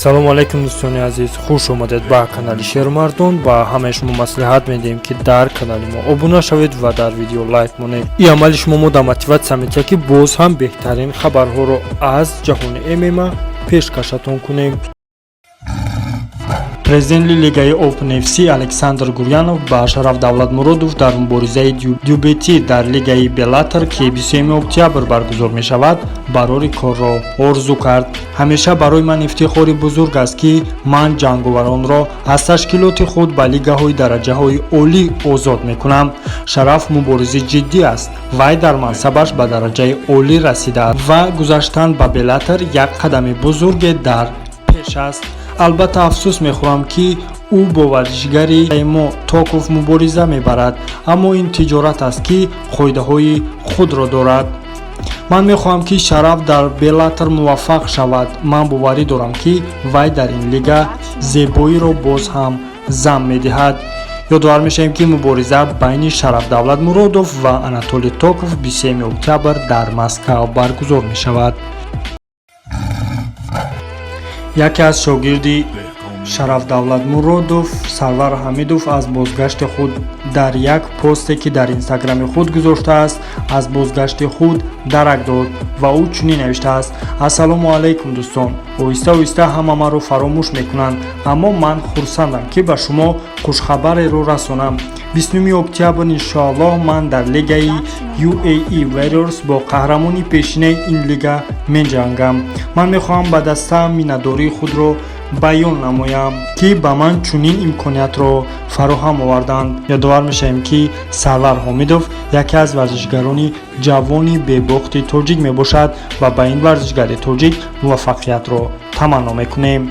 Салому алайкум, дӯстони азиз, хуш омадед ба канали Шермардон. Ба ҳамаи шумо маслиҳат медиҳем, ки дар канали мо обуна шавед ва дар видео лайк монед. Ин амали шумо мо да мотиватсия метиҳад, ки боз ҳам беҳтарин хабарҳоро аз ҷаҳони ММА пешкашатон кунем. Президенти лигаи Open FC Александр Гурьянов ба Шараф Давлатмуродов дар муборизаи дебютӣ дар лигаи Беллатор, ки 23 октябр баргузор мешавад, барори корро орзу кард. Ҳамеша барои ман ифтихори бузург аст, ки ман ҷанговаронро аз ташкилоти худ ба лигаҳои дараҷаҳои олӣ озод мекунам. Шараф муборизи ҷиддӣ аст. Вай дар мансабаш ба дараҷаи олӣ расидааст ва гузаштан ба Беллатор як қадами бузурге дар пеш аст. Албатта, афсӯс мехӯрам, ки ӯ бо варзишгари мо Токов мубориза мебарад, аммо ин тиҷорат аст, ки қоидаҳои худро дорад. Ман мехоҳам, ки Шараф дар Беллатор муваффақ шавад. Ман боварӣ дорам, ки вай дар ин лига зебоиро боз ҳам зам медиҳад. Ёдовар мешавем, ки мубориза байни Шараф Давлатмуродов ва Анатолий Токов 23 октябр дар Москав баргузор мешавад. Яке аз шогирди Шараф Давлатмуродов, Сарвар Ҳамидов, аз бозгашти худ дар як посте, ки дар Инстаграми худ гузоштааст, аз бозгашти худ дарак дод ва ӯ чунин навиштааст: «Ассалому алайкум, дӯстон! Оҳиста оҳиста ҳама маро фаромӯш мекунанд, аммо ман хурсандам, ки ба шумо хушхабареро расонам. 29 октябр, иншоаллоҳ, ман дар лигаи UAE Warriors бо қаҳрамони пешинаи ин лига меҷангам. Ман мехоҳам ба дастаам миннатдории худро баён намоям, ки ба ман чунин имкониятро фароҳам оварданд». Ёдовар мешавем, ки Сарвар Ҳомидов яке аз варзишгарони ҷавони бебохти тоҷик мебошад ва ба ин варзишгари тоҷик муваффақиятро таманно мекунем.